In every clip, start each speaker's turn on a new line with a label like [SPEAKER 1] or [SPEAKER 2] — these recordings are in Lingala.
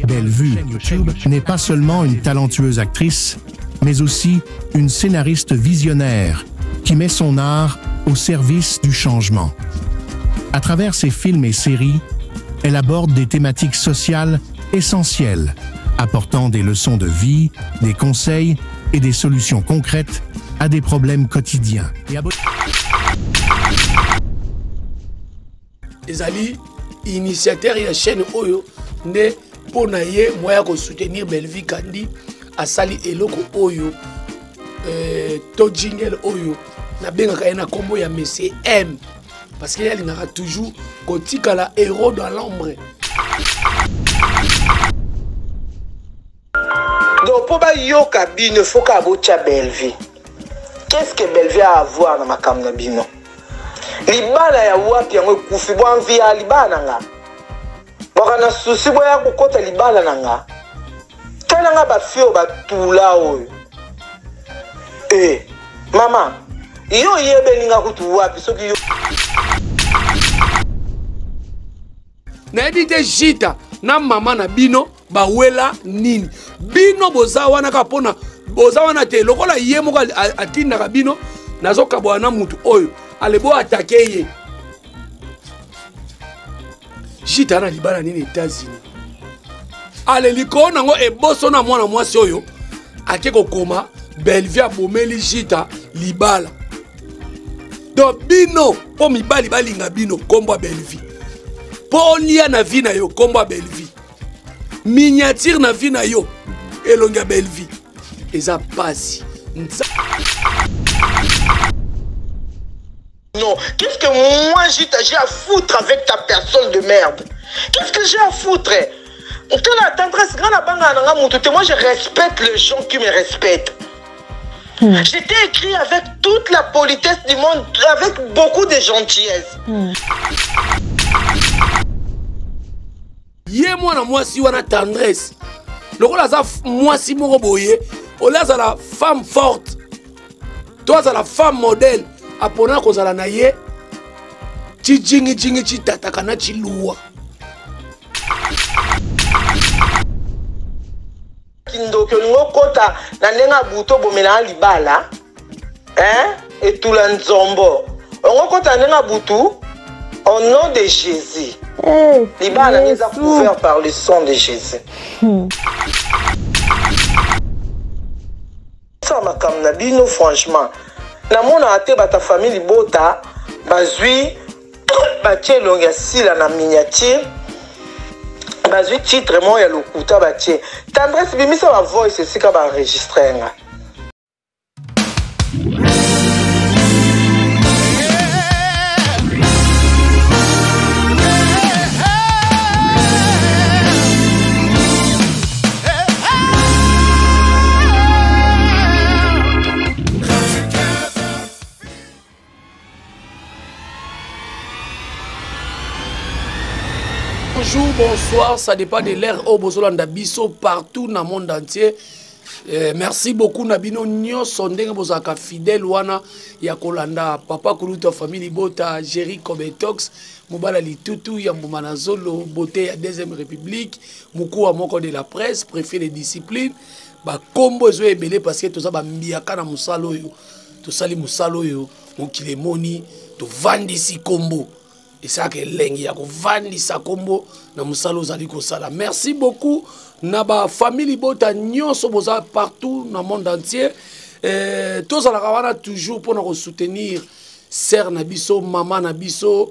[SPEAKER 1] Bellevue YouTube n'est pas seulement une talentueuse actrice, mais aussi une scénariste visionnaire qui met son art au service du changement. À travers ses films et séries, elle aborde des thématiques sociales essentielles, apportant des leçons de vie, des conseils et des solutions concrètes à des problèmes quotidiens.
[SPEAKER 2] Ezali initiateur ya chaîne oyo nde mpo na ye moyen ya kosoutenir Bellevue Kandi asali eloko oyo euh, to jingle oyo nabengaka ye na nkombo ya monsieur M parce que ye alingaka toujours kotikala héros dans l'ombre.
[SPEAKER 3] Donc mpo bayoka bino faut kaka botya Bellevue. Qu'est-ce que Bellevue a à voir na makambo na bino? Libala ya wapi yango ekufi bo envie ya libala na nga. Baka na souci boya kokota libala na nga. Tala nga ba fille oyo batula oyo. Eh, mama, yo oyebeli nga kutu wapi soki yo
[SPEAKER 2] Nayebi te jita na mama na bino bawela nini. Bino boza wana kaka mpona boza wana te lokola ye moko atindaka bino nazokabwana na mutu oyo ale bo atake ye. Jita na libala nini Etats-Unis ale likolo nango eboso na mwana mwasi oyo ake kokoma Bellevue abomeli jita libala. Donc bino mpo mibali balinga bino nkombo ya Bellevue, mpo olia na vie na yo nkombo ya Bellevue, miniature na vie na yo elongi ya Bellevue eza pasi.
[SPEAKER 3] Non, qu'est-ce que moi j'ai à foutre avec ta personne de merde? Qu'est-ce que j'ai à foutre? La tendresse, moi je respecte les gens qui me respectent. Je t'ai écrit avec toute la politesse du monde, avec beaucoup de gentillesse.
[SPEAKER 2] Ye mwana mwasi wana tendresse lokola aza mwasi moko boye, ole azala femme forte to azala femme modèle, apona kozala na ye tshijingijingi tshitataka na tshiluwa.
[SPEAKER 3] Kindoki olingi okota na ndenge ya butu obomela libala, hein? Etula nzombo olingi okota na ndenge ya butu au nom de Jésus.
[SPEAKER 4] Hey,
[SPEAKER 3] libala eza couvert par le sang de Jésus. Sala makambo na bino franchement. Namonaka te bato ya famille libota bazwi batie elongi ya Sila na miniature, bazwi titre moko ya lokuta batie tendresse bimisa ba voice esika ba enregistre nga.
[SPEAKER 2] Bonjour, bonsoir, ça dépend de l'heure au bozolanda biso partout dans le monde entier. Merci beaucoup na bino nyonso ndenge bozalaka fidèle wana ya kolanda papa kulutu ya famille Libota, Jerry Kobetox, mobala litutu ya mbuma na zolo, beauté ya 2e République, mukuwa moko de la presse, préfet de discipline, ba kombo ezo ebele parce que toza ba mbiaka na mosala oyo, tosali mosala oyo mokili emoni, tovandisi kombo. Esalaka elengi ya kovandisa kombo na mosala ozali kosala. Merci beaucoup na ba famille Libota nyonso boza partout na monde entier. Tozalaka wana toujours mpona kosoutenir sœur na biso, mama na biso,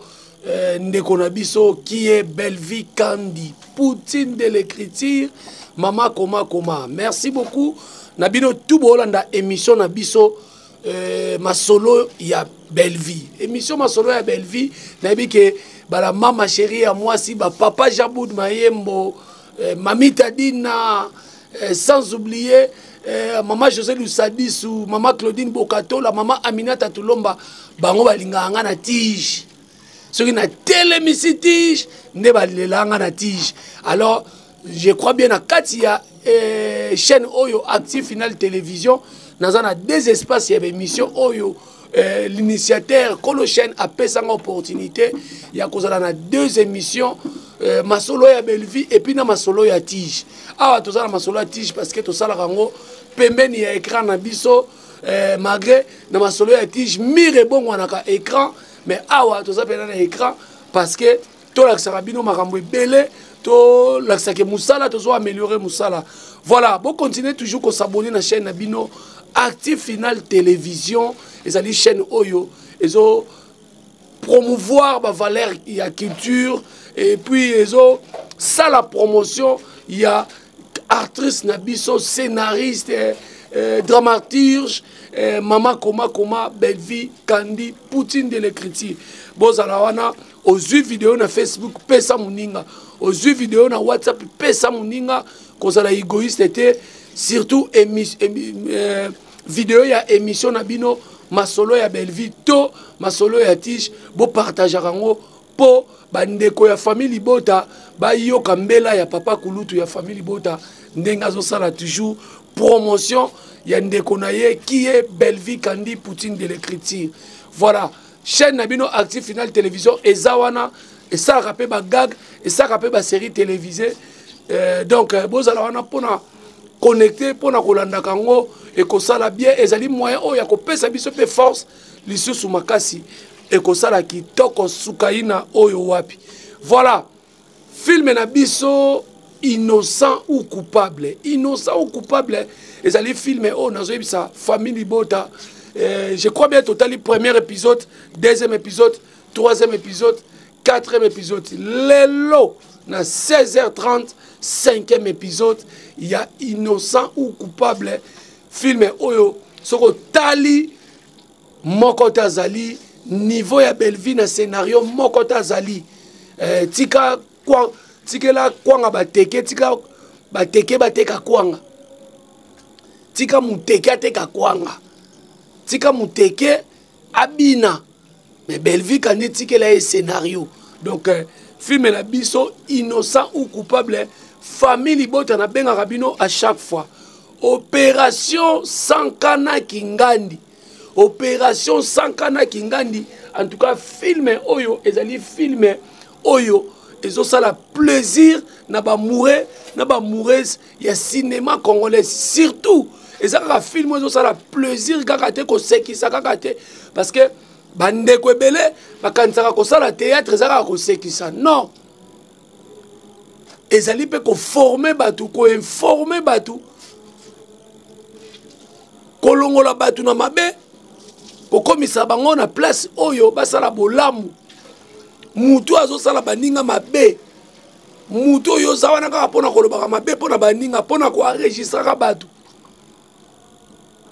[SPEAKER 2] ndeko na biso qui est Bellevue Kandi, Poutine de l'écriture, mama koma koma. Merci beaucoup na bino tout bolanda émission na biso. Masolo ya Bellevue, émission masolo ya Bellevue, nayebi ke bala mama chérie ya mwasi, ba papa Jaboud Mayembo, mamita Dina, sans oublier mama José Lusadisu, mama Claudine Bokatola, mama Aminata Tulomba, bango balingaka nga na tige. Soki na telemisi tige nde balelaka nga na tige. Alors je crois bien na kati ya chaîne oyo Active Final Télévision, naza na deux espaces ya émission oyo l'initiateur Kolo chaîne apesanga opportunité ya kozala na deux émissions. euh, masolo ya Bellevue et puis na masolo ya tige. Awa toza na masolo ya tige parce que tosalaka yango pembeni ya écran na biso euh, malgré na masolo ya tige mire ebongwanaka écran mais awa toza mpena na écran parce que tolakisaka bino makambo ebele tolakisaka mosala tozo améliorer mosala. Voilà, bocontinue toujours kosabonner na chaîne na bino Active Final Télévision. Ezali chaîne oyo ezo promouvoir bavaleur ya culture et puis ezo sala promotion ya actrice na biso, scénariste, dramaturge, mama koma koma Bellevue Kandi Poutine de l'écriture. Bozala wana, ozwi video na Facebook, pesa moninga, ozwi video na WhatsApp, pesa moninga. Kozala égoïste te, surtout video ya émission na bino masolo ya Bellevue to masolo ya tige, bopartageaka yango mpo bandeko ya famille libota bayoka mbela ya papa kulutu ya famille libota ndenge azosala toujours promotion ya ndeko na ye qui est Bellevue Kandi Poutine de l'écriture. Voilà, chaîne na bino Active Final Télévision eza wana, esalaka mpe bagag, esalaka mpe basérie télévisée. Donc bozala wana mpona connecté, mpona kolandaka yango, ekosala bien. Ezali moyen oyo ya kopesa biso mpe force lisusu makasi, ekosala kitoko sukaina oyo wapi. Voilà, film na biso Innocent ou coupable, Innocent ou coupable ezali film oyo nazoyebisa famille libota. Je crois bien totali premier épisode, deuxième épisode, troisième épisode, quatrième épisode. Lelo na 16h30, cinquième épisode ya Innocent ou coupable, film oyo soki otali moko te azali niveau ya Bellevue na scénario moko te azali. Tika kwa, tikela kwanga bateke, tika bateke bateka kwanga, tika muteke ateka kwanga, tika muteke abina, mais Bellevue Kandi tikela ye scénario. Donc film na biso Innocent ou coupable, famille libota nabengaka bino à chaque fois, opération Sankana Kingandi, opération Sankana Kingandi. En tout cas film oyo ezali film oyo ezosala plaisir na bamoureux na bamoureuse ya cinéma congolais. Surtout eza kaka film oyo ezosala plaisir kaka te, kosekisa kaka te, parce que bandeko ebele bakanisaka kosala théâtre eza kaka kosekisa. Non, ezali mpe koforme bato, koinforme bato, kolongola bato na mabe, kokomisa bango na place oyo basala bolamu. Mutu azosala baninga mabe, mutu oyo oza wana kaka mpona kolobaka mabe mpona baninga, mpona koenregistraka bato,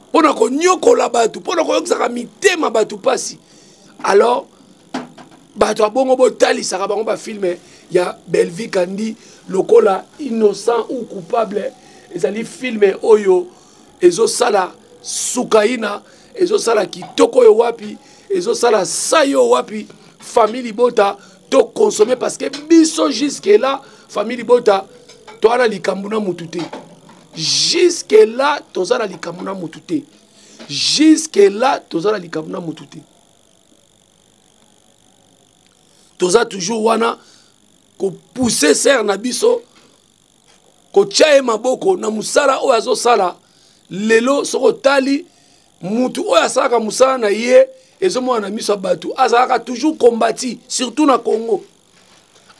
[SPEAKER 2] mpona konyokola bato, mpona koyokisaka mitema bato mpasi. Alors bato ya bongo botalisaka bango bafilme ya Bellevue Kandi lokola Innocent ou coupable. Ezali filme oyo ezosala sukaina, ezosala kitoko oyo wapi, ezosala sai oyo wapi. Famille libota tokonsome, parce que biso jusque là famille libota toza na likambo na mutu te. Jusque là toza na likambo na mutu te, jusque là toza na likambo na mutu te. Toza toujours wana kopousse ser na biso, kotia ye maboko na mosala oyo azosala lelo. Soki otali mutu oyo asalaka mosala na ye ezomona na miso ya bato, azalaka toujours combati, surtout na Congo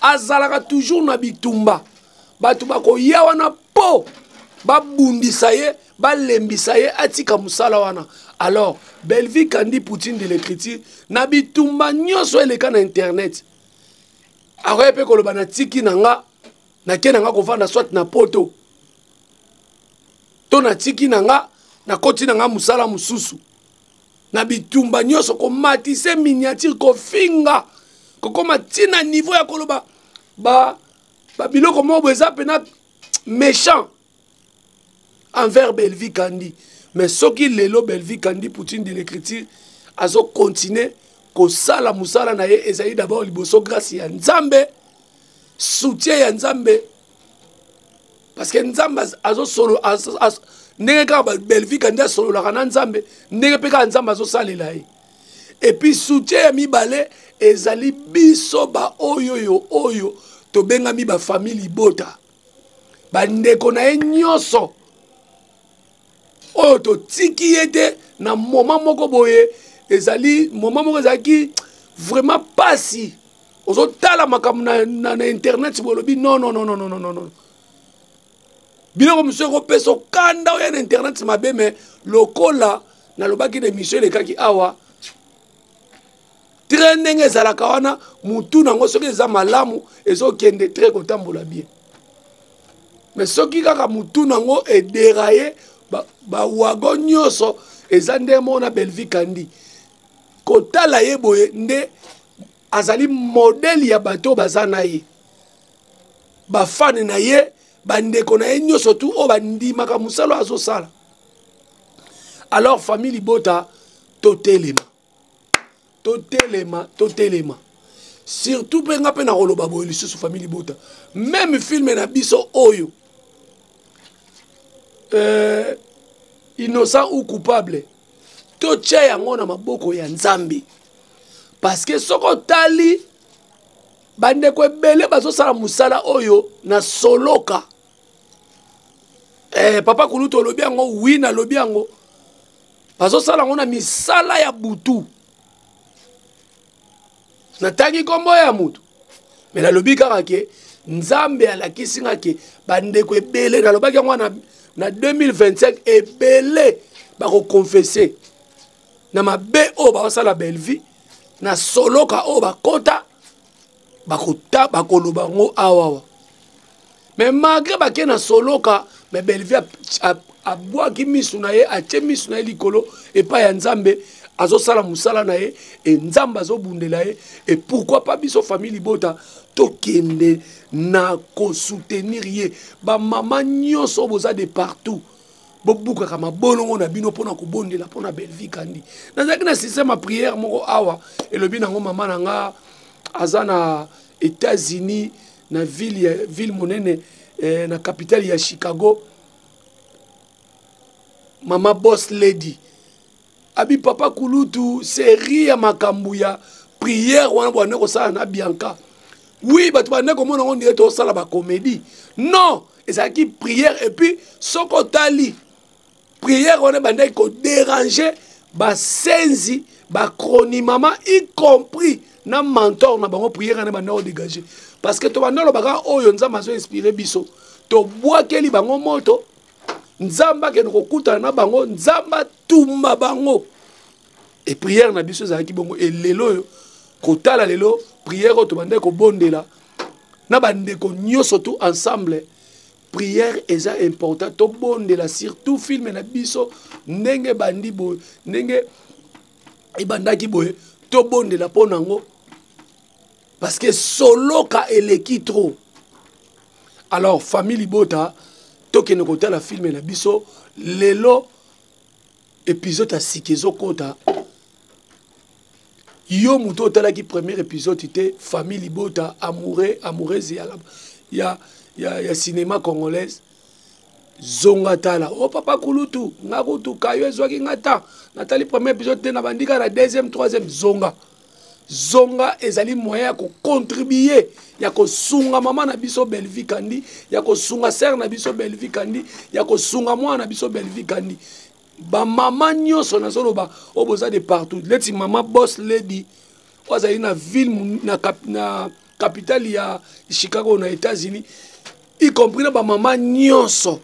[SPEAKER 2] azalaka toujours na bitumba. Bato bakoya wana mpo babundisa ye, balembisa ye, atika mosala wana. Alors Bellevue Kandi Poutine de l'écriture na bitumba nyonso eleka na internet, akoya mpe koloba natiki na nga, nake na nga kovanda soit na poto, to natiki na nga, nakoti na nga mosala mosusu. Na bitumba nyonso, komatise miniature, kofinga, kokoma ntina niveau ya koloba babiloko moko boye eza mpena méchant envers Bellevue Kandi. Mais soki lelo Bellevue Kandi Poutine de l'écriture azocontinue kosala mosala na ye, ezali d'abord liboso grâce ya Nzambe, soutien ya Nzambe, parce que Nzambe azosolo ndenge kaka Bellevue Kandi asololaka na Nzambe, ndenge mpe kaka Nzambe azosalela ye. Et puis soutien ya mibale ezali biso baoyo oyo oyo. Tobengami bafamille libota, bandeko na ye nyonso oyo totiki ye te na moment moko boye. Ezali moment moko ezalaki vraiment pasi. Ozotala makambo na internet boye, olobi non, non, non, non, non, non, non. Biloko mosusu ekopesa okanda oya na internet mabe. Mais lokola nalobaki na émission elekaki awa, train ndenge ezalaka wana, mutu nango soki eza malamu, ezokende train kotambola bien. Mais soki kaka mutu nango edérailler, bawagon nyonso eza ndenge moko. Na Bellevue Kandi, kotala ye boye nde azali modèle ya bato baza na ye, bafans na ye, bandeko na ye nyonso tu oyo bandimaka mosala oyo azosala. Alors famille libota, totelema, totelema, totelema. Surtout mpe nga mpe nakoloba boye lisusu, famille libota, même film na biso oyo Innocent ou coupable, totia yango na maboko ya Nzambe, parce que soki otali bandeko ebele bazosala mosala oyo na soloka. Papa kulutu olobi yango, oui, nalobi yango, bazosala yango na misala ya butu. Natangi nkombo ya mutu, mais nalobi kaka ke Nzambe alakisi nga ke bandeko ebele, nalobaki yango na 2025, ebele bakoconfesser na mabe oyo bazosala Bellevue na soloka oyo bakota, bakota, bakoloba yango awawa. Mais malgré bake na soloka, mais Bellevue abwaki misu na ye, atie misu na ye likolo epai ya Nzambe, azosala mosala na ye e Nzambe azobundela ye. Et pourquoi pas biso famille libota tokende na kosoutenir ye? Bamama nyonso oyo boza de partout, bobukaka mabolongo na bino mpona kobondela mpona Bellevue Kandi. Nazalaki na système ya prière moko awa, elobi nango mama na nga aza na États-Unis, na ville ya ville monene, na capitale ya Chicago, mama Boss Lady abi: "Papa kulutu, série ya makambo ya prière wana bwande kosala na Bianca, oui, bato bande komona ngo ndenge tosala bacomédie. Non, ezalaki prière. Et puis soki otali prière wana, ebandaki kodéranger basenzi, bacronimama, y compris na mentor na bango. Prière wana ebanda kodégager parce que tobanda olobaka oyo Nzambe azoinspirer biso, tobwakeli bango moto. Nzambe akende kokutana na bango, Nzambe atumba bango." E prière na biso ezalaki bongo. Elelo oyo kotala lelo, prière oyo tobandaki kobondela na bandeko nyonso tout ensemble, prière eza important. Tobondela surtout film na biso ndenge ebandi boye, ndenge ebandaki boye, tobondela mpo nango parce que soloka eleki trop. Alors famille libota, tokende kotala film na biso lelo, épisode ya sika ezokota. Yo moto otalaki premier épisode te, famille libota, amoureux, amoureuse ya cinéma congolaise, zonga tala. O papa kulutu, nga kutu kayo ezwaki nga ta natali premier épisode te, na bandika na deuxième, troisième. Zonga, zonga, ezali moyen ya kocontribuer, ya kosunga mama na biso Bellevue Kandi, ya kosunga sœur na biso Bellevue Kandi, ya kosunga mwana na biso Bellevue Kandi. Bamama nyonso nazoloba oyo boza de partout, neti mama Boss Lady oyo azali na ville na capitale ya Chicago na États-Unis, y compris na bamama nyonso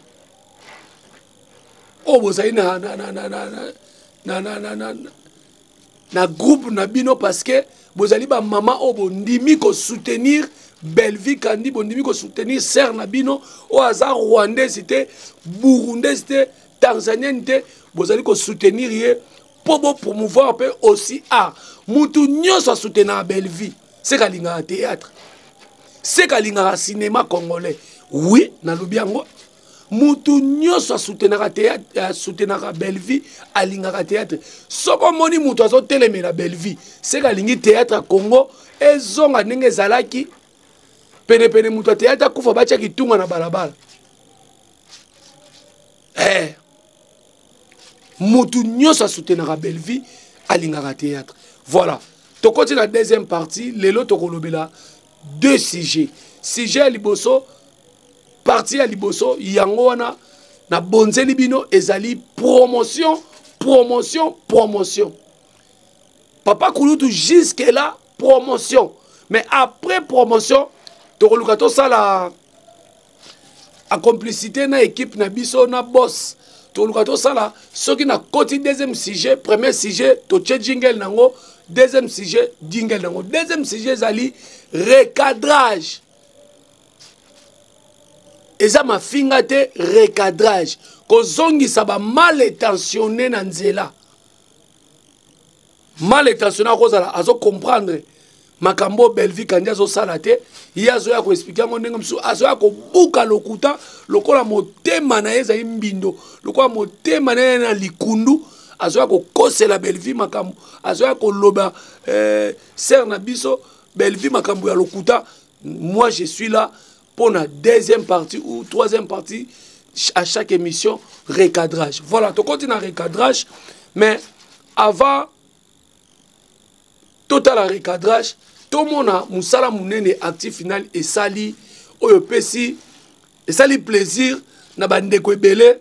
[SPEAKER 2] oyo bozali na groupe na bino, parce que bozali bamama oyo bondimi kosoutenir Bellevue Kandi, bondimi kosoutenir sœur na bino oyo aza rwandaise te, burundaise te, tanzanienne te. Bozali kosoutenir ye mpo bopromouvoir mpe aussi art. Mutu nyonso asoutenaka Bellevue seka alingaka théâtre, seka alingaka cinéma congolais. Oui, nalobi yango, mutu nyonso asoutenaka théâtre, asoutenaka Bellevue, alingaka théâtre. Soki omoni mutu azotelemela Bellevue, seka alingi théâtre ya Congo ezonga ndenge ezalaki penepene. Mutu ya théâtre akufa, batia kitunga na balabala. Mutu nyonso asoutenaka Bellevue alingaka théâtre. Voilà, tokoti na deuxième partie. Lelo tokolobela deux sujets. Sujet ya liboso, partie ya liboso yango wana nabonzeli bino, ezali promotion, promotion, promotion. Papa Kulutu jusque là promotion, mais après promotion tokoluka tosala en complicité na équipe na biso na boss, toluka tosala. Soki na koti deuxième sujet, premier sujet totie jingle nango, deuxième sujet jingle nango. Deuxième sujet ezali recadrage. Eza mafinga te, recadrage, kozongisa ba mal intentionné na nzela. Mal intentionné akozala azo comprendre makambo Bellevue Kandi azosala te, ye azoya koexplike yango ndenge mosusu, azoya kobuka lokuta lokola motema na ye ezali mbindo, lokola motema na ye na likundu, azoya kokosela Bellevue makambo, azoya koloba sœur na biso Bellevue makambo ya lokuta. Moi je suis là pour la deuxième partie ou troisième partie à chaque émission, recadrage. Voilà, tu continues à recadrage, mais avant total recadrage, tout le monde a musala munene actif final et sali oyo pesi et sali plaisir na bandeko ebele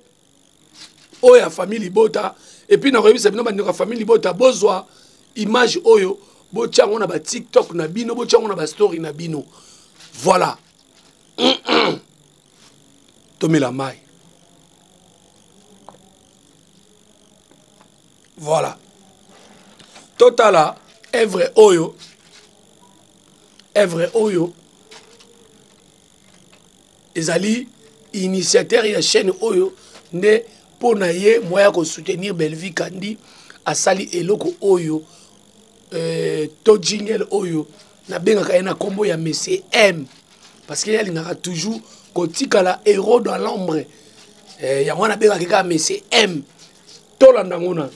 [SPEAKER 2] oyo ya famille libota. Et puis na koyebisa bino bandeko ya famille libota, bozwa image oyo botia yango na ba TikTok na bino, botia yango na ba story na bino. Voilà. Tomela mai. Voilà. Totala œuvre oyo. Œuvre oyo ezali initiateur ya chaîne oyo nde mpo na ye moya ko soutenir Bellevue Kandi asali eloko oyo, to jingle oyo nabengaka ye na kombo ya Monsieur M, parce que ye alingaka toujours kotikala héros dans l'ombre. Yango wana nabengaka kaka Monsieur M. Tolanda ngo nanu.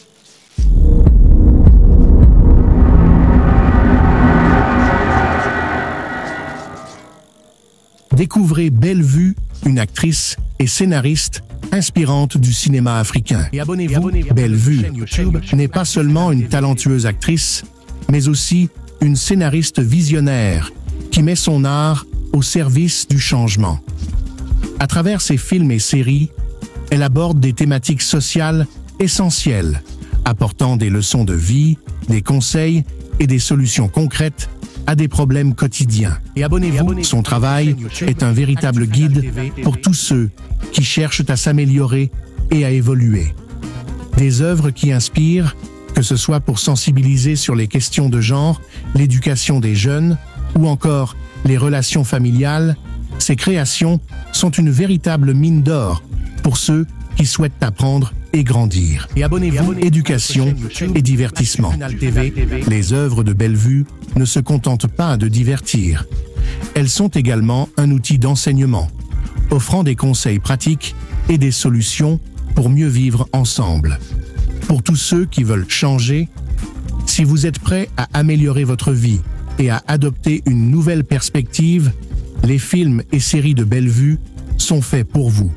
[SPEAKER 1] Découvrez Bellevue, une actrice et scénariste inspirante du cinéma africain.
[SPEAKER 2] Et abonnez-vous.
[SPEAKER 1] Bellevue n'est pas seulement une talentueuse actrice, mais aussi une scénariste visionnaire qui met son art au service du changement. À travers ses films et séries, elle aborde des thématiques sociales essentielles, apportant des leçons de vie, des conseils et des solutions concrètes à des problèmes quotidiens.
[SPEAKER 2] Et abonnez-vous.
[SPEAKER 1] Et abonnez-vous. Son travail est un véritable guide pour tous ceux qui cherchent à s'améliorer et à évoluer. Des œuvres qui inspirent, que ce soit pour sensibiliser sur les questions de genre, l'éducation des jeunes ou encore les relations familiales, ces créations sont une véritable mine d'or pour ceux qui souhaitent apprendre et grandir.
[SPEAKER 2] Et abonnez-vous.
[SPEAKER 1] Et abonnez-vous. Éducation et divertissement.
[SPEAKER 2] Final TV.
[SPEAKER 1] Les œuvres de Bellevue ne se contentent pas de divertir. Elles sont également un outil d'enseignement, offrant des conseils pratiques et des solutions pour mieux vivre ensemble. Pour tous ceux qui veulent changer, si vous êtes prêt à améliorer votre vie et à adopter une nouvelle perspective, les films et séries de Bellevue sont faits pour vous.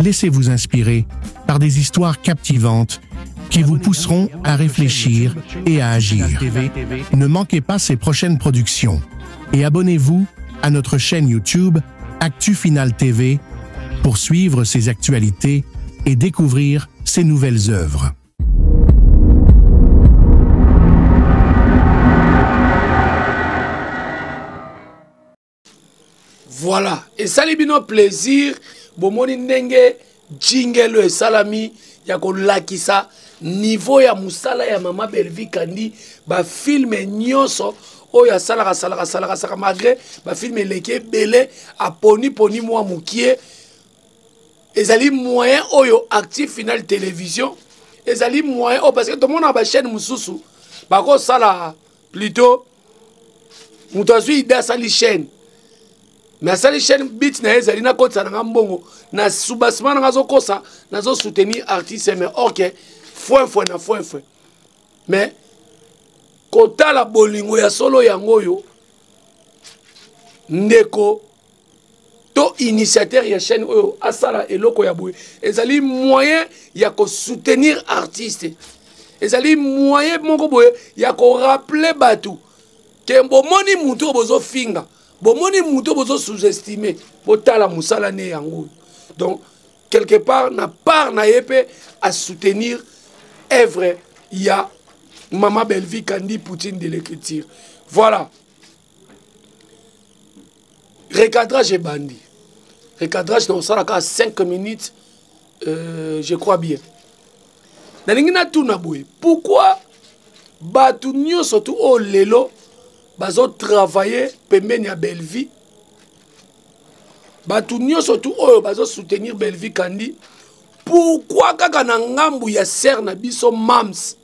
[SPEAKER 1] Laissez-vous inspirer par des histoires captivantes qui vous pousseront à réfléchir et à agir. Ne manquez pas ces prochaines productions et abonnez-vous à notre chaîne YouTube Actu Final TV pour suivre ses actualités et découvrir ses nouvelles œuvres.
[SPEAKER 2] Voilà, esali bino plaisir, bomoni ndenge jingle oyo esalami ya kolakisa niveau ya mosala ya mama Bellevue Kandi, ba film nyonso oyo asalaka, asalaka, asalaka, asalaka, malgré ba film eleki ebele, aponi poni mwa mokie. Ezali moyen oyo Actu Final Télévision, ezali moyen oyo, parce que tomona ba chaîne mosusu bakosala plutôt moto azwi idée asali chaîne, mais asali chaîne bit na ye ezali nakotisa nanga mbongo na soubassement nanga azokosa, nazo soutenir artiste, mais ok, foin foin na foin foin. Mais kotala bolingo ya solo yango oyo ndeko to initiateur ya chaîne oyo asala eloko ya boye, ezali moyen ya ko soutenir artiste, ezali moyen moko boye ya ko rappeler bato ke bomoni mutu oyo bozofinga, Bomoni moto bozo sous-estimer, botala mosala ne yango. Donc quelque part na part na ye mpe a soutenir œuvre ya Mama Bellevue Kandi Poutine de l'écriture. Voilà. Recadrage ebandi. Recadrage na osalaka 5 minutes, je crois bien. Nalingi natuna boye, pourquoi bato nyonso tu oyo lelo bazotravaille pembeni ya Bellevue, bato nyonso tu oyo bazosoutenir Bellevue Kandi, pourquoi kaka na ngambu ya sœur na biso Mams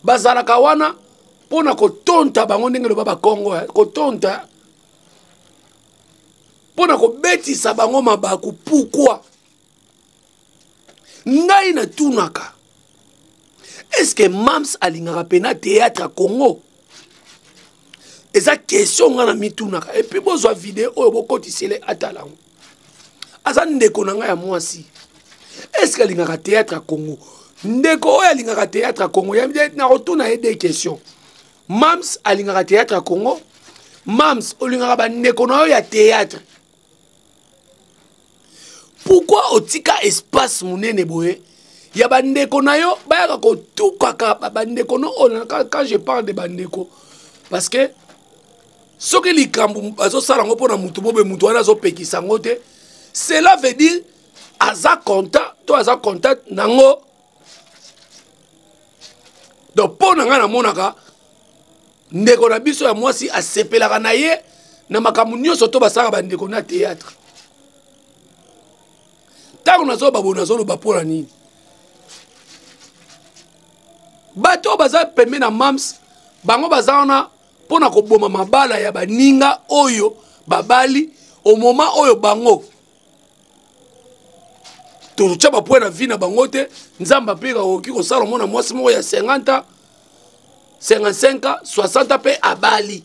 [SPEAKER 2] bazalaka wana mpona kotonta bango ndenge loba bakongo, kotonta mpona kobetisa bango mabaku? Pourquoi? Ngai natunaka, est-ce que Mams alingaka pena théâtre ya Congo? Eza question nga na mitunaka. Et puis bozwa video oyo bokotisele atala yango, aza ndeko na ngai ya mwasi. Est-ce que alingaka théâtre ya Congo? Ndeko oyo alingaka théâtre ya Congo, nakotuna ye deux questions. Mams alingaka théâtre ya Congo? Mams, olingaka bandeko na yo ya théâtre? Pourquoi otika espace monene boye ya bandeko na yo bayaka kotukaka bandeko no oyo? Quand je parle de bandeko, parce que soki likambo bazosala yango mpona mutu bobe, mutu wana azopekisa yango te, cela veut dire aza content to aza content nango. Donc mpo na ngai, namonaka ndeko na biso ya mwasi asepelaka na ye na makambo nyonso to basalaka bandeko na théâtre. Ntango nazoloba boye, nazoloba mpo na nini? Bato oyo baza pembe na Mams, bango baza wana mpo na koboma mabala ya baninga oyo babali au moment oyo bango totya bapoint na vie na bango te. Nzambe mpe akoki kosala omona mwasi moko ya 50 ans, 55 ans, 60 ans mpe abali,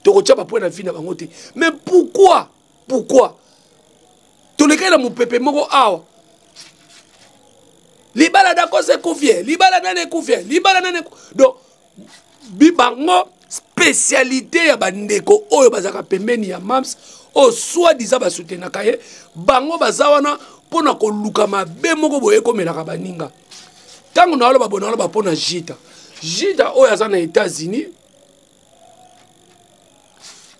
[SPEAKER 2] tokotya bapoint na vie na bango te. Mais pourquoi, pourquoi tolekaki na mopepe moko awa, libala dakosa ekufi, libala nani ekufi, libala nani? Donc bango spécialité ya bandeko oyo bazalaka pembeni ya Mams, oyo soi-disant basoutenaka ye, bango baza wana mpona koluka mabe moko boye ekomelaka baninga. Ntango naoloba boye, naoloba mpona Jita, Jita oyo aza na États-Unis.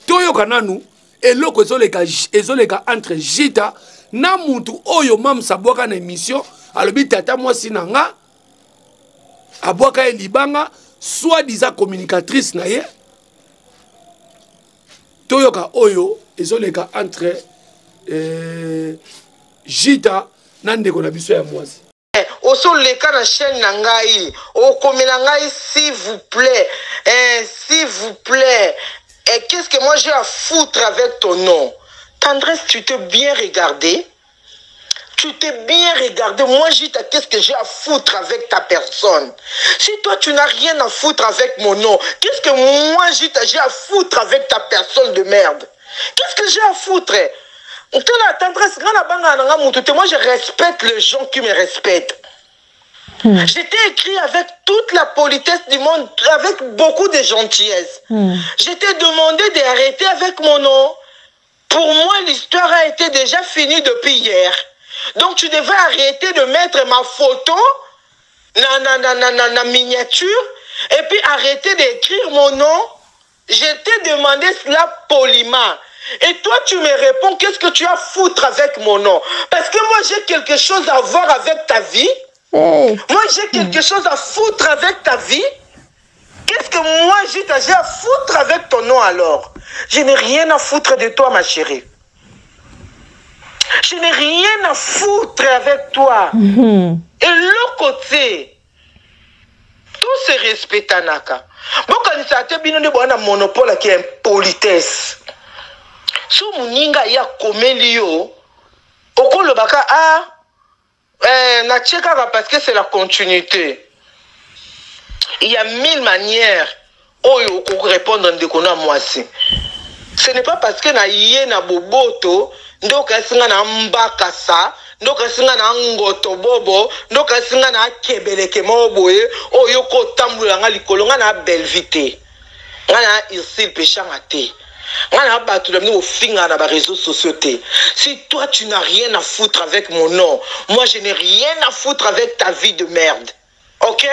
[SPEAKER 2] Toyoka nanu eloko ezoleka, ezoleka entre Jita na mutu oyo Mams abwaka na émission. Alobi tata mwasi na nga abwaka ye libanga, soi-disant communicatrice na ye. Toyoka oyo ezoleka entre Jita na ndeko na biso ya mwasi.
[SPEAKER 3] Osoleka na chaîne na ngai, okomela ngai s'il vous plaît, eh, s'il vous plaît, et qu'est-ce que moi j'ai à foutre avec ton nom? Tendresse, tu t'es bien regardé, tu t'es bien regardé. Moi, Jita, qu'est-ce que j'ai à foutre avec ta personne? Si toi, tu n'as rien à foutre avec mon nom, qu'est-ce que moi, Jita, j'ai à foutre avec ta personne de merde? Qu'est-ce que j'ai à foutre? La tendresse, moi, je respecte les gens qui me respectent. Je t'ai écrit avec toute la politesse du monde, avec beaucoup de gentillesse. Je t'ai demandé d'arrêter avec mon nom. Pour moi, l'histoire a été déjà finie depuis hier. Donc, tu devais arrêter de mettre ma photo na, na, na, na, na, na miniature et puis arrêter d'écrire mon nom. Je t'ai demandé cela poliment. Et toi, tu me réponds, qu'est-ce que tu as à foutre avec mon nom? Parce que moi, j'ai quelque chose à voir avec ta vie.
[SPEAKER 4] Hey.
[SPEAKER 3] Moi, j'ai quelque chose à foutre avec ta vie. Qu'est-ce que moi, j'ai à foutre avec ton nom alors? Je n'ai rien à foutre de toi, ma chérie. Je n'ai rien à foutre avec toi. Et l'autre côté, tout se respecte, Naka. Bokanisa te bino nde bwana monopole qui impolitesse. So muninga ya komeli yo, okolobaka ah natie kaka parce que c'est la continuité. Il y a mille manières oyo okorépondre ndeko na mwasi. Ce n'est pas parce que na ye na boboto nde okasi nga na mbakasa, nde okasi nga na ngoto bobo, nde okasi nga na kebeleke moko boye oyo kotambola nga likolo. Nga na Bellevue te. Nga na Ursule Peshanga te. Nga na batu na bino bofingaka na ba réseaux sociaux te. Si toi tu n'as rien à foutre avec mon nom, moi je n'ai rien à foutre avec ta vie de merde. Ok?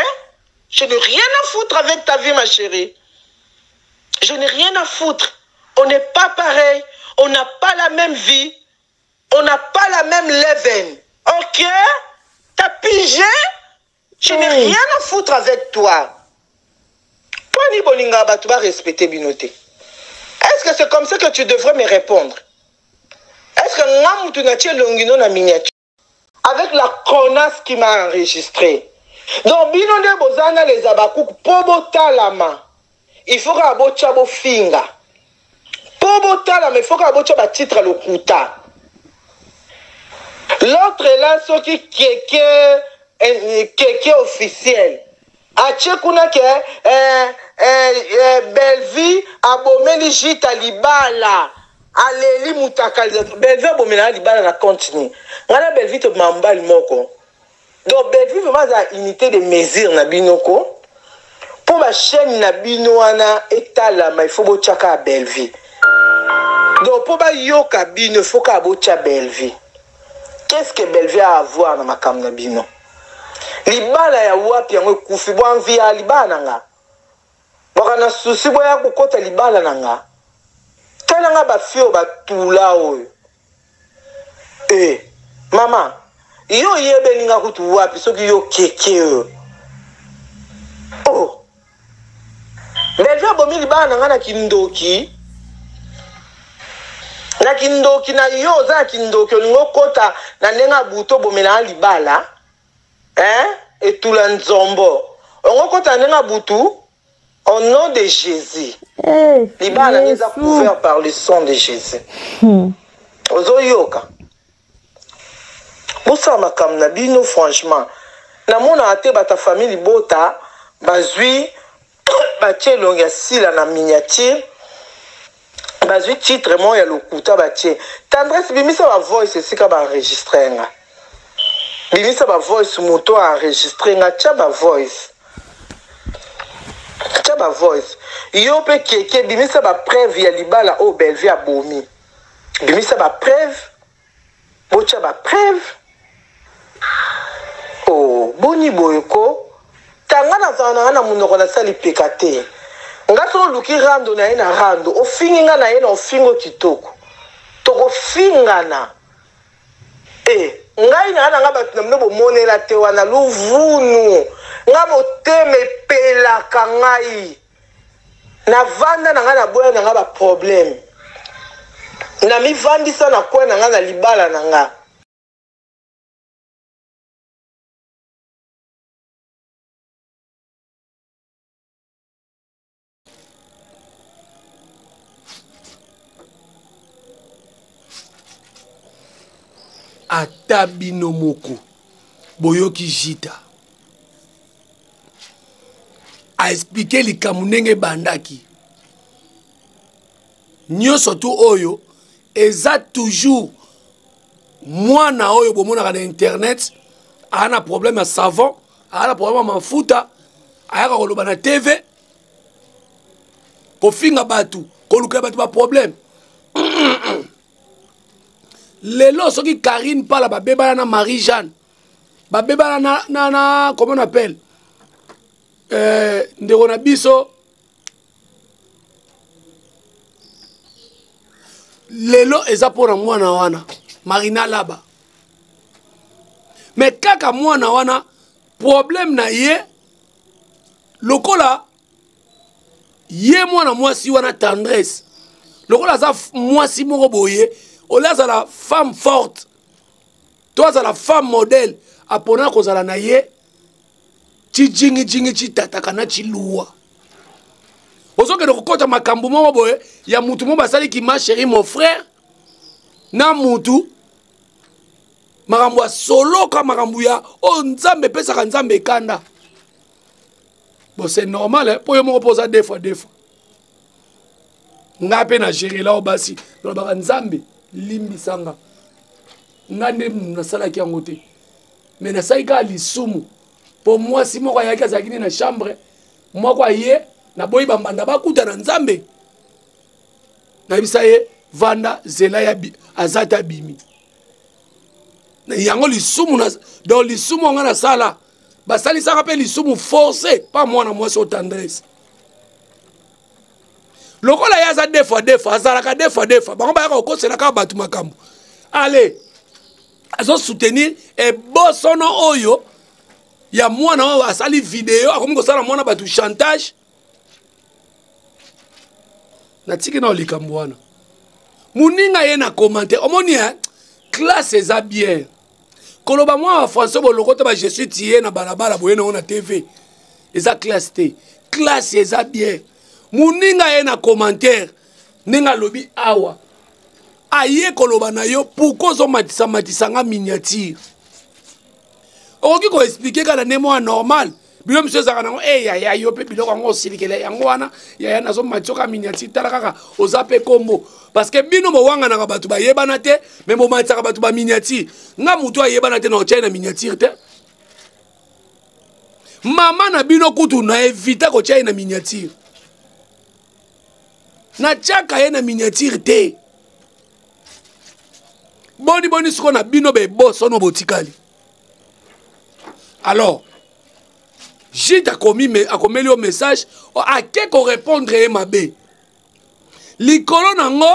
[SPEAKER 3] Je n'ai rien à foutre avec ta vie ma chérie. Je n'ai rien à foutre. On n'est pas pareil. On n'a pas la même vie. On n'a pas la même level. Ok? T'as pigé? Je n'ai rien à foutre avec toi. Poni bolinga bato ba respecter bino te. Est-ce que c'est comme ça que tu devrais me répondre? Est-ce que nga mutu na tie elongi no na miniature avec la connasse qui m'a enregistré? Donc bino nde boza na les abakuku po botalama. Il faut kaka botia bofinga. Po botalama, il faut kaka botia ba titre lokuta. L'autre là soki keke eh, keke officiel atie kuna ke eh, eh, eh, Bellevue abomeli Jita libala aleli mutakaliza Bellevue abomelaka libala na compte nini? Ngai na Bellevue tobima mobali moko. Donc Bellevue vraiment aza unité de mesure na bino ko po ba chaîne na bino wana etalama il faut botia kaka Bellevue. Donc po bayoka bino il faut kaka botia Bellevue. Qu'est-ce que Bellevue a à voir na makambo na bino? Libala ya wapi yango ekufi bo envie ya libala na nga. Baka na souci boya kokota libala na nga. Tala nga ba fille oyo batula oyo. Eh mama yo oyebeli nga kutu wapi soki yo keke oyo oh Bellevue abomi libala na nga na kindoki na kindoki na yo oza na kindoki olingi okota na ndenge ya butu obomela nga libala hein etula nzombo ongo okota na ndenge ya butu Au nom de Jesus.
[SPEAKER 4] Hey,
[SPEAKER 3] Libala na eza couvert par le sang de Jesus. Hmm. Ozoyoka. Bosala makambo na bino franchement. Namonaka te bato ya famille libota bazwi batie elongi ya sila na miniature bazwi titre moko ya lokuta batie tendresse bimisa ba voice esika ba enregistre nga bimisa ba voice moto a enregistre nga tia ba voice tia ba voice yo mpe keke bimisa ba preuve ya libala oyo bellevue abomi bimisa ba preuve Botia ba preuve oh boni boye ko ta nga nazala na nga na munoko na sali peka te nga soki oluki rando na ye na rando ofingi nga na ye na ofingo kitoko tokofingana e ngai na na nga bato na bino bomonela te wana luvunu nga motema epelaka ngai Na vanda na nga na boya na nga ba problème na mi vandisa na coin na nga na libala na nga.
[SPEAKER 2] Ata bino moko boyoki jita a expliquer likambo ndenge ebandaki nyonso tu oyo eza toujours mwana oyo bomonaka na internet aa na problème ya savon aa na problème ya mafuta ayaka koloba na tv kofinga bato kolukela bato baproblème lelo soki karine pala babebana na marie jeanne babebana na, na, na comment on appelle euh, ndeko na biso lelo eza mpo na mwana wana marina laba me kaka mwana wana problème na ye lokola ye mwana mwasi wana tendresse lokola aza mwasi moko boye ole azala femme forte to azala femme modèle apona kozala na ye cijingijingi citataka na ciluwa ozokende kokɔta makambo moko boye ya mutu moko basaliki ma chérie mon frère na mutu makambo ya soloka makambo ya oyo nzambe epesaka nzambe ekanda bon c'est normal mpo yo moko mpo oza deux fois deux fois ngai mpe na gerela oyo basi nalobaka nzambe limbisa nga nga nde nasalaki yango te me nasalaki kaka lisumu mpo mwasi moko ayaki azalaki nde na chambre moko aye Naboyi bambanda bakuta na Nzambe. Nayebisa ye vanda zela ya aza te abimi. Yango lisumu na donc lisumu yango nasala basalisaka mpe lisumu forcé pa mwana mwasi o tendresse. Lokola ye aza deux fois deux fois azalaka deux fois deux fois bango bayaka kokosela kaka bato makambo. Ale azo soutenir ebosono oyo ya mwana oyo asali video akomi kosala mwana bato chantage. Natiki na likambo wana moninga ye na commentaire omoni hein, classe eza bien koloba mwa ba français bolokota ba je suis tie na balabala boye nango na TV eza classe te. Classe eza bien. Moninga ye na commentaire ndenge alobi awa aye koloba na yo pourquoi ozomatisa matisa nga miniature. Okoki ko expliquer kaka na ndenge moko normal. Bilo miso ezalaka nango, eh, yaya, yo mpe biloko yango osilikela yango wana, yaya, nazomatisa kaka miniature, tala kaka oza mpe kombo. Parce que bino bowanganaka bato bayebana te, mais bomatisaka bato ba miniature. Nga moto ayebana te na otyai na miniature te. Mama na bino kutu na evita kotyai ye na miniature. Natiaka ye na miniature te. Boni boni siko na bino bebosono botikali. Alors, Jide akomi me, akomeli yo message, ake ko répondre ye mabe. Likolo nango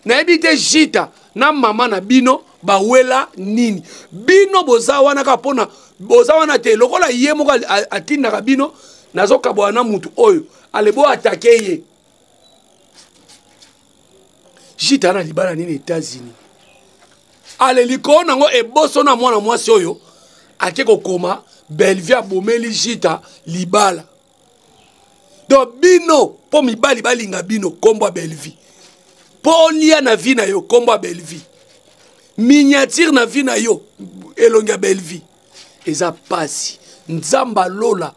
[SPEAKER 2] nayebi te Jita na mama na bino bawela nini. Bino boza wana kaka pona boza wana te lokola ye moko atindaka bino nazokabwana na mutu oyo ale bo attaquer ye. Jita na libala nini États-Unis. Ale likolo nango eboso na mwana mwasi oyo ake kokoma Bellevue abomeli Jita libala. Donc bino po mibali balinga bino kombo ya Bellevue. Po olia na vie na yo kombo ya Bellevue. Miniature na vie na yo elongi ya Bellevue. Eza pasi. Nzamba lola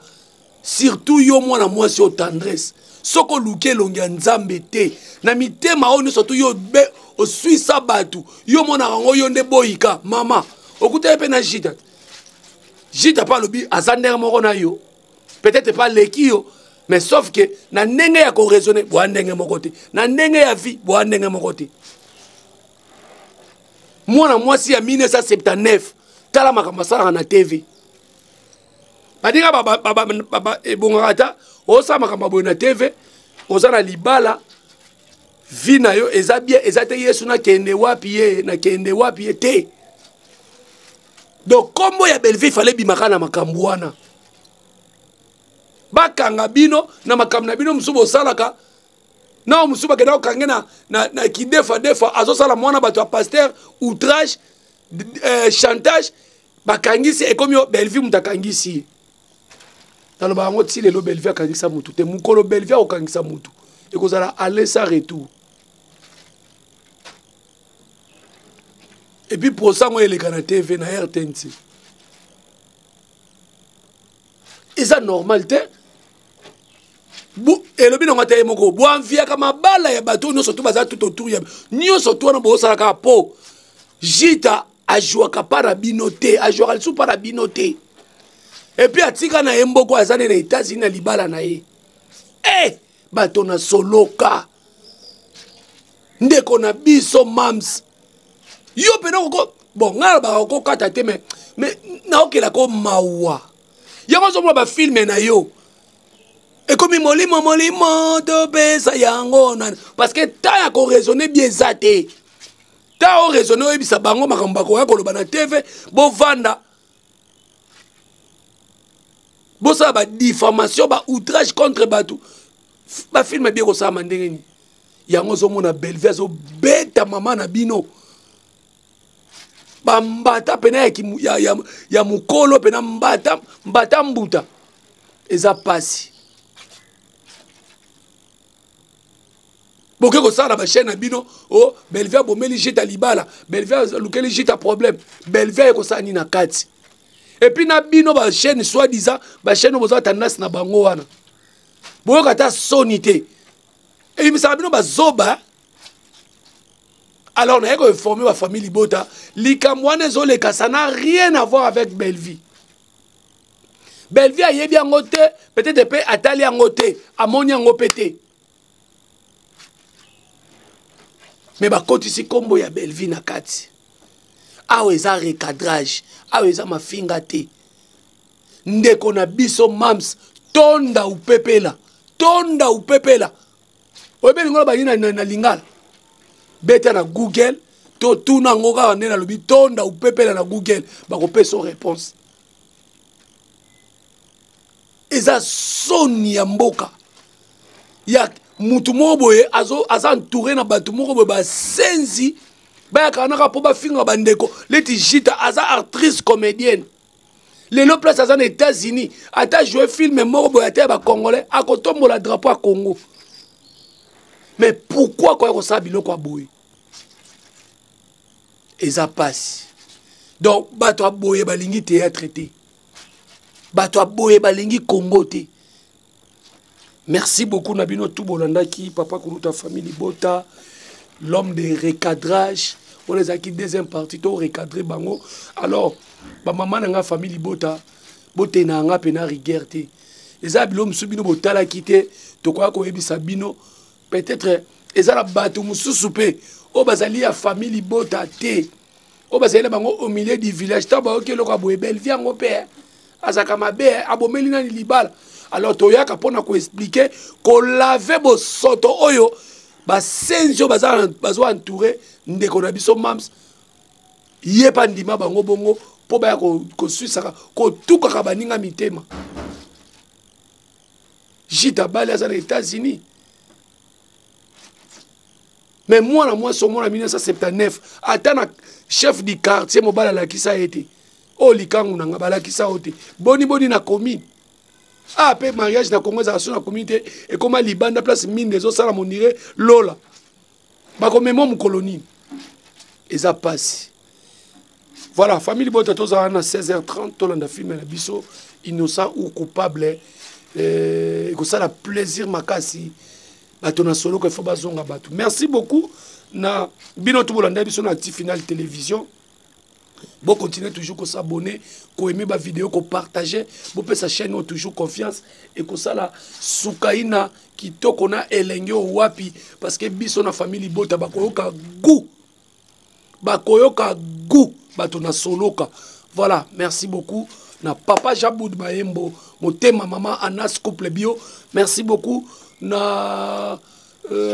[SPEAKER 2] surtout yo mwana mwasi o tendresse. Soko luki elongi ya Nzambe te na mitema oyo nyonso tu yo be oswisa bato yo mona yango yo nde boyika mama okutaki mpe na Jita. Jita pa alobi aza ndenge moko na yo peut-être pas leki yo mais sauf que na ndenge ya ko raisonner boa ndenge moko te na ndenge ya vie boa ndenge moko te. Mwana mwasi ya 1979 tala makambo asalaka na TV. Baninga ebongaka ata osala makambo boye na TV oza na libala vie na yo eza bien eza te Yesu nakende wapi ye nakende wapi ye te. Donc kombo ya Bellevue fallait bimaka na makambo wana. Bakanga bino na makambo na bino mosusu bosalaka na mosusu bakenda kokange na kidefa defa azosala mwana bato ya pasteur outrage chantage bakangisi ekomi yo Bellevue moto akangisi ye. Naloba yango ti lelo Bellevue akangisa motu te. Mokolo Bellevue akokangisa motu ekozala aller sans retour. Et puis procès yango eleka na TV na RTNC. Eza normal te. Elobi nango ata ye moko boanviaka mabala ya bato nyonso to baza tout autour ya nyonso to wana bosalaka po Jita ajouaka pa na bino te, ajouaka lisusu pa na bino te. Et puis atika na ye mboko aza ne na États-Unis na libala na ye. Bato na soloka. Ndeko na biso mams. Yo pena koko bon nga ba kokata te mais naokela ko mawa. Yango ozomona ba film na yo. Ekomi molimo molimo topesa yango nani parce que temps ya ko raisonner bien eza te. Temps o raisonner oyebisa bango makambo bakoya koloba na TV bovanda bosala ba diffamation ba outrage contre bato ba film bien kosalama ndenge nini. Yango ozomona Bellevue azobeta mama na bino bambata pena ya mokolo pena mbata, mbata mbuta eza pasi. Boke kosala na ba chaîne na bino oh Bellevue abomeli Jita libala, Bellevue alukeli Jita problème, Bellevue aye kosala nini na kati. Et puis na bino ba chaîne soi-disant ba chaîne boza tendance na bango wana boyoka ata soni te ebimisaka bino bazoba. Alors naye ko informer ba famille libota likambo wana ezoleka, ça n'a rien à voir avec Bellevue. Bellevue ayebi yango te, peut-être mpe atali yango te, amoni yango mpe te. Me bakotisi nkombo ya Bellevue na kati. Awa eza recadrage, awa eza mafinga te. Ndeko na biso Mams, tonda upepela, tonda upepela. Oyebi elingi oloba nini na, na lingala? Beta na Google to tuna yango kaka nde nalobi tonda upepela na Google, bakopesa réponse. Eza soni ya mboka ya mutu moko boye aza entouré na bato moko boye basenzi bayaka naka mpo bafinga bandeko leti jita aza actrice comédienne lelo place aza na États-Unis ata jouer film moko boye ata ya bacongolais akotombola drapeau ya Congo. Mais pourquoi koya kosala biloko ya boye? Eza pasi. Donc bato ya boye balingi théâtre te, bato ya boye balingi Congo te. Merci beaucoup na bino tout bolandaki papa kuluta famille libota, l'homme de recadrage. On ezalaki deuxième partie to recadrer bango. Alors ba mama na nga famille libota botena nga pe na rigueur te. Eza bilo musu bino botalaki te, tokoya koyebisa bino peut-être eza na bato mosusu pe oyo bazali ya famille libota te, oyo bazali na bango au milieu du village. Ntango bayoki eloko ya boye, Bellevue yango mpe azalaka mabe, abomeli nani libala. Alors toyaka mpona koexplike, kolave bosoto oyo basenzi oyo bazo entouré ndeko na biso Mams. Ye mpe andima bango bongo mpo baya koswisaka, kotukaka baninga mitema. Jita Bale aza na États-Unis. Mais mwana mwasi omona 1979 ata na chef du quartier mobali alakisa ye te. Oyo likangu na nga balakisa yo te. Boni boni na commune. Ah, pe mariage na Congo ezala so na commune te, ekoma libanda place mine ezosala monire lola. Bakomema mokolo nini? Eza pasi. Voilà, famille Bota tozala na 16h30 tolanda film na biso innocent ou coupable. Ekosala plaisir makasi. Bato na soloko il faut bazonga bato. Merci beaucoup na bino tout bolanda biso na Active Final Télévision. Bo continuer toujours ko s'abonner, ko aimer ba vidéo, ko partager, bo pesa chaîne toujours confiance et ko sala sukaina kitoko na elenge wapi parce que biso na famille libota bakoyoka goût. Bakoyoka goût bato na soloka. Voilà, merci beaucoup na papa Jaboud Maembo, motema mama Anas couple bio. Merci beaucoup na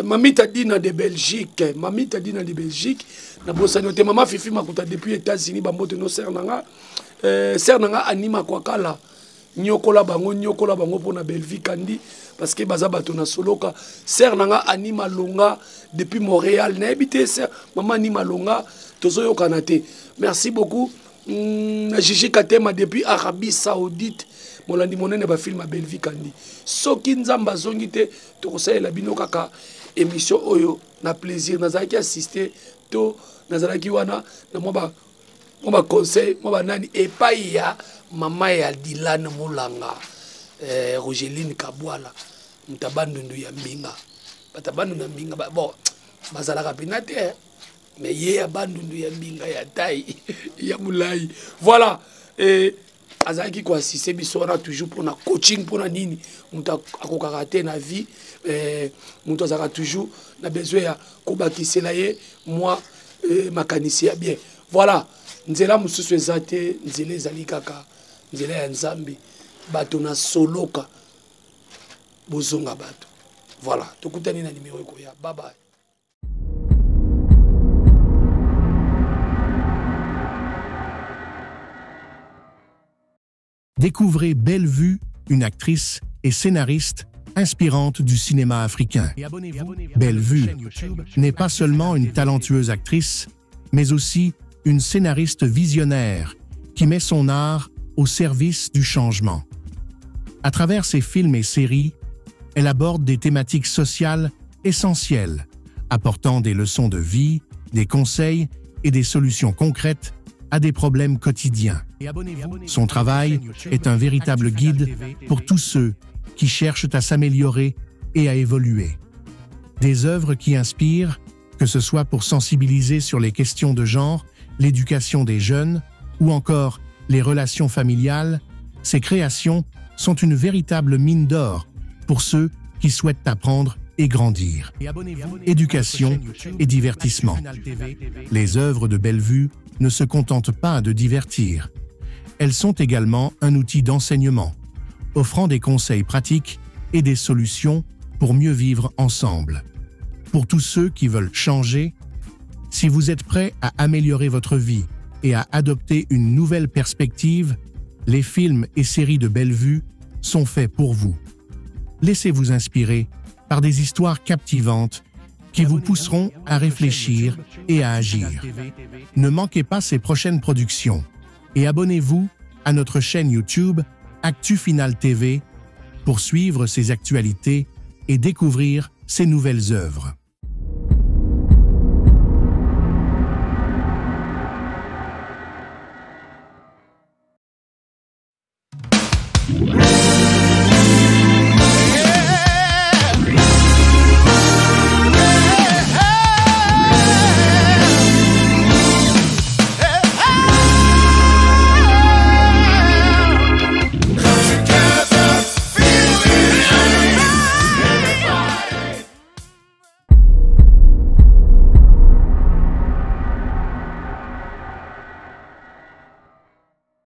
[SPEAKER 2] Mamita Dina de Belgique, Mamita Dina de Belgique, na bosani te mama Fifi Makuta depuis États-Unis, bambote no ser nanga, ser nanga anima kwakala, nyokola bango, nyokola bango pona Bellevue Kandi parce que baza bato na soloka. Ser nanga anima longa depuis Montréal, na habité ser mama anima longa tozoyoka na te. Merci beaucoup. Na Gigi Katema depuis Arabie Saoudite, molandi monene ba film ya Bellevue Kandi. Soki Nzamba zongi te tokosalela bino kaka émission oyo na plaisir. Nazalaki assister to nazalaki wana na mwa ba mwa ba conseil mwa ba nani epai ya mama ya Dylan Mulanga, Rogeline Kabwala, moto ya Bandundu ya Mbinga. Bato ya Bandundu ya Mbinga, bon, bazalaka pena te, mais ye ya Bandundu ya Mbinga ya tai ya molai. Voilà, azalaki koassiste biso wana toujours mpona coaching, mpona nini moto akokaka te na vie, moto azalaka toujours na besoin ya kobakisela ye mwa makanisi ya bien. Voilà, nzela mosusu eza te, nzela ezali kaka nzela ya Nzambe. Bato na soloka bozonga bato. Voilà, tokutani na numéro ekoya. Bye bye.
[SPEAKER 1] Découvrez Bellevue, une actrice et scénariste inspirante du cinéma africain. Bellevue n'est pas seulement une talentueuse actrice, mais aussi une scénariste visionnaire qui met son art au service du changement. À travers ses films et séries, elle aborde des thématiques sociales essentielles, apportant des leçons de vie, des conseils et des solutions concrètes à des problèmes quotidiens. Son travail est un véritable guide pour tous ceux qui cherchent à s'améliorer et à évoluer. Des œuvres qui inspirent, que ce soit pour sensibiliser sur les questions de genre, l'éducation des jeunes ou encore les relations familiales, Ces créations sont une véritable mine d'or pour ceux qui souhaitent apprendre et grandir. Éducation et divertissement. Les œuvres de Bellevue ne se contentent pas de divertir. Elles sont également un outil d'enseignement, offrant des conseils pratiques et des solutions pour mieux vivre ensemble. Pour tous ceux qui veulent changer, si vous êtes prêt à améliorer votre vie et à adopter une nouvelle perspective, les films et séries de Bellevue sont faits pour vous. Laissez-vous inspirer par des histoires captivantes qui vous pousseront à réfléchir et à agir. Ne manquez pas ces prochaines productions et abonnez-vous à notre chaîne YouTube Actu Final TV pour suivre ces actualités et découvrir ces nouvelles œuvres.